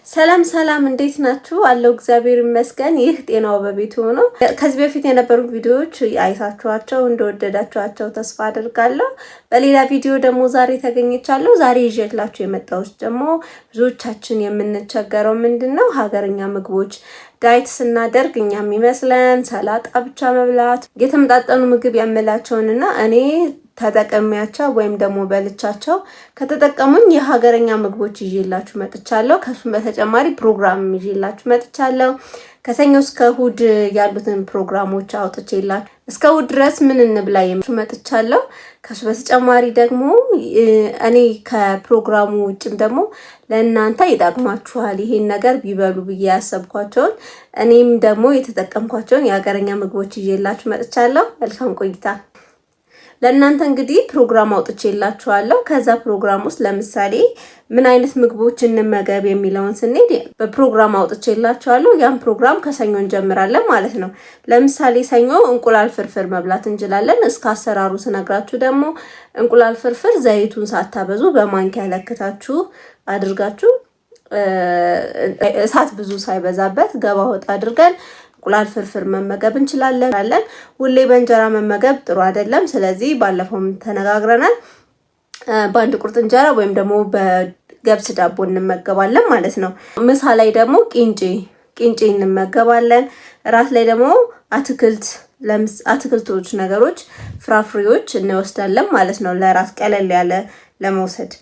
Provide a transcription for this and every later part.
ሰላም ሰላም፣ እንዴት ናችሁ? አለው እግዚአብሔር ይመስገን። ይህ ጤናው በቤቱ ነው። ከዚህ በፊት የነበሩ ቪዲዮዎች አይታችኋቸው እንደወደዳችኋቸው ተስፋ አድርጋለሁ። በሌላ ቪዲዮ ደግሞ ዛሬ ተገኝቻለሁ። ዛሬ ይዤላችሁ የመጣሁት ደግሞ ብዙዎቻችን የምንቸገረው ምንድን ነው፣ ሀገርኛ ምግቦች diet ስናደርግ እኛ የሚመስለን ሰላጣ ብቻ መብላት፣ የተመጣጠኑ ምግብ የምላቸውንና እኔ ተጠቀሚያቸው ወይም ደግሞ በልቻቸው ከተጠቀሙኝ የሀገረኛ ምግቦች ይዤላችሁ መጥቻለሁ። ከሱም በተጨማሪ ፕሮግራም ይዤላችሁ መጥቻለሁ። ከሰኞ እስከ እሑድ ያሉትን ፕሮግራሞች አውጥቼላችሁ እስከ እሑድ ድረስ ምን እንብላ መጥቻለሁ። ከሱ በተጨማሪ ደግሞ እኔ ከፕሮግራሙ ውጭም ደግሞ ለእናንተ ይጠቅማችኋል ይሄን ነገር ቢበሉ ብዬ ያሰብኳቸውን እኔም ደግሞ የተጠቀምኳቸውን የሀገረኛ ምግቦች ይዤላችሁ መጥቻለሁ። መልካም ቆይታ። ለእናንተ እንግዲህ ፕሮግራም አውጥቼላችኋለሁ። ከዛ ፕሮግራም ውስጥ ለምሳሌ ምን አይነት ምግቦች እንመገብ የሚለውን ስንሄድ በፕሮግራም አውጥቼላችኋለሁ። ያን ፕሮግራም ከሰኞ እንጀምራለን ማለት ነው። ለምሳሌ ሰኞ እንቁላል ፍርፍር መብላት እንችላለን። እስከ አሰራሩ ስነግራችሁ ደግሞ እንቁላል ፍርፍር ዘይቱን ሳታበዙ በማንኪያ ለክታችሁ አድርጋችሁ እሳት ብዙ ሳይበዛበት ገባ ወጣ አድርገን እንቁላል ፍርፍር መመገብ እንችላለን። ሁሌ በእንጀራ መመገብ ጥሩ አይደለም። ስለዚህ ባለፈውም ተነጋግረናል። በአንድ ቁርጥ እንጀራ ወይም ደግሞ በገብስ ዳቦ እንመገባለን ማለት ነው። ምሳ ላይ ደግሞ ቂንጬ ቂንጬ እንመገባለን። እራት ላይ ደግሞ አትክልት አትክልቶች ነገሮች ፍራፍሬዎች እንወስዳለን ማለት ነው። ለራት ቀለል ያለ ለመውሰድ።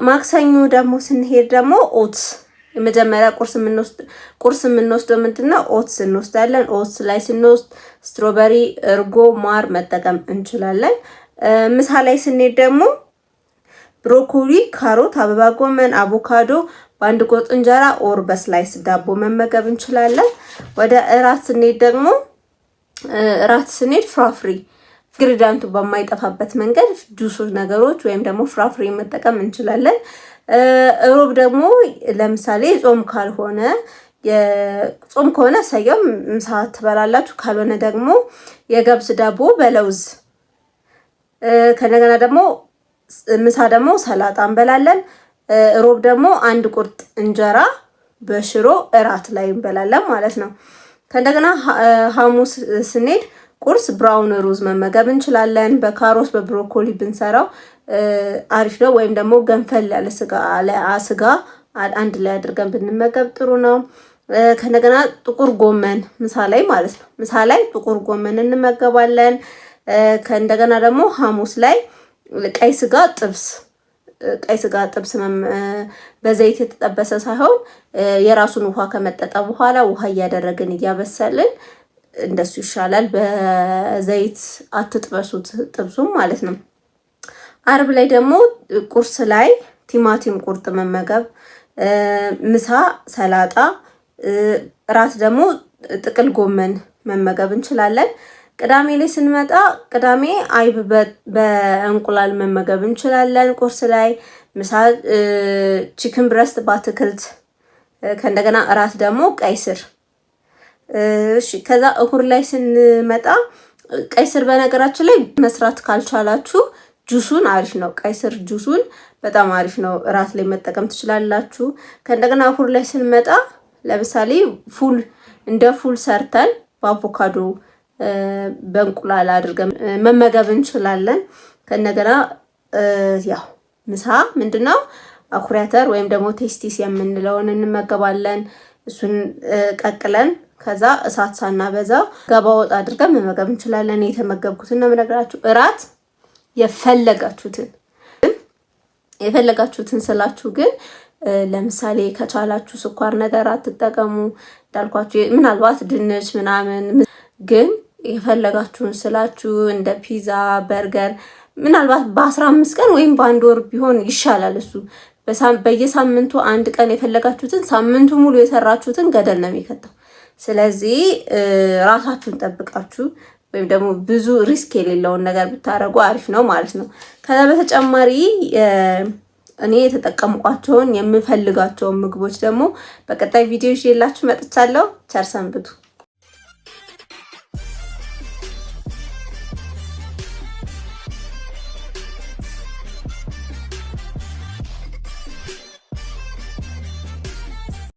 ማክሰኞ ደግሞ ስንሄድ ደግሞ oats የመጀመሪያ ቁርስ የምንወስደው ምንድነው? Oats እንወስዳለን። Oats ላይ ስንወስድ strawberry፣ እርጎ፣ ማር መጠቀም እንችላለን። ምሳ ላይ ስንሄድ ደግሞ ብሮኮሊ፣ ካሮት፣ አበባ ጎመን፣ አቮካዶ በአንድ ቆጥ እንጀራ or በ slice ዳቦ መመገብ እንችላለን። ወደ እራት ስንሄድ ደግሞ እራት ስንሄድ ፍራፍሬ ingredient ኡ በማይጠፋበት መንገድ ጁሶች ነገሮች ወይም ደግሞ ፍራፍሬ መጠቀም እንችላለን። እሮብ ደግሞ ለምሳሌ ጾም ካልሆነ ጾም ከሆነ ሰየው ምሳ ትበላላችሁ። ካልሆነ ደግሞ የገብስ ዳቦ በለውዝ ከእንደገና ደግሞ ምሳ ደግሞ ሰላጣ እንበላለን። እሮብ ደግሞ አንድ ቁርጥ እንጀራ በሽሮ እራት ላይ እንበላለን ማለት ነው። ከእንደገና ሐሙስ ስንሄድ ቁርስ brown ሩዝ መመገብ እንችላለን። በካሮት በብሮኮሊ ብንሰራው አሪፍ ነው። ወይም ደግሞ ገንፈል ያለ ስጋ አንድ ላይ አድርገን ብንመገብ ጥሩ ነው። ከእንደገና ጥቁር ጎመን ምሳ ላይ ማለት ነው። ምሳ ላይ ጥቁር ጎመን እንመገባለን። ከእንደገና ደግሞ ሐሙስ ላይ ቀይ ስጋ ጥብስ ቀይ ስጋ ጥብስ በዘይት የተጠበሰ ሳይሆን የራሱን ውሃ ከመጠጠ በኋላ ውሃ እያደረግን እያበሰልን እንደሱ ይሻላል። በዘይት አትጥበሱት ጥብሱም ማለት ነው። አርብ ላይ ደግሞ ቁርስ ላይ ቲማቲም ቁርጥ መመገብ፣ ምሳ ሰላጣ፣ እራት ደግሞ ጥቅል ጎመን መመገብ እንችላለን። ቅዳሜ ላይ ስንመጣ ቅዳሜ አይብ በእንቁላል መመገብ እንችላለን። ቁርስ ላይ፣ ምሳ chicken breast በአትክልት፣ ከእንደገና እራት ደግሞ ቀይ ስር። እሺ ከዛ እሁድ ላይ ስንመጣ ቀይ ስር በነገራችን ላይ መስራት ካልቻላችሁ ጁሱን አሪፍ ነው። ቀይ ስር ጁሱን በጣም አሪፍ ነው። እራት ላይ መጠቀም ትችላላችሁ። ከእንደገና እሁድ ላይ ስንመጣ ለምሳሌ ፉል እንደ ፉል ሰርተን በአቮካዶ በእንቁላል አድርገን መመገብ እንችላለን። ከእንደገና ያው ምሳ ምንድነው አኩሪ አተር ወይም ደግሞ testes የምንለውን እንመገባለን። እሱን ቀቅለን ከዛ እሳት ሳናበዛ ገባ ወጥ አድርገን መመገብ እንችላለን። የተመገብኩትን ነው የምነግራችሁ። እራት የፈለጋችሁትን የፈለጋችሁትን ስላችሁ ግን ለምሳሌ ከቻላችሁ ስኳር ነገር አትጠቀሙ። እንዳልኳችሁ ምናልባት ድንች ምናምን፣ ግን የፈለጋችሁን ስላችሁ እንደ ፒዛ፣ በርገር ምናልባት በ15 ቀን ወይም በአንድ ወር ቢሆን ይሻላል። እሱ በየሳምንቱ አንድ ቀን የፈለጋችሁትን ሳምንቱ ሙሉ የሰራችሁትን ገደል ነው የሚከተው። ስለዚህ ራሳችሁን ጠብቃችሁ ወይም ደግሞ ብዙ risk የሌለውን ነገር ብታደርጉ አሪፍ ነው ማለት ነው። ከዛ በተጨማሪ እኔ የተጠቀምኳቸውን የምፈልጋቸውን ምግቦች ደግሞ በቀጣይ ቪዲዮ ይዤላችሁ መጥቻለሁ። ቸር ሰንብቱ።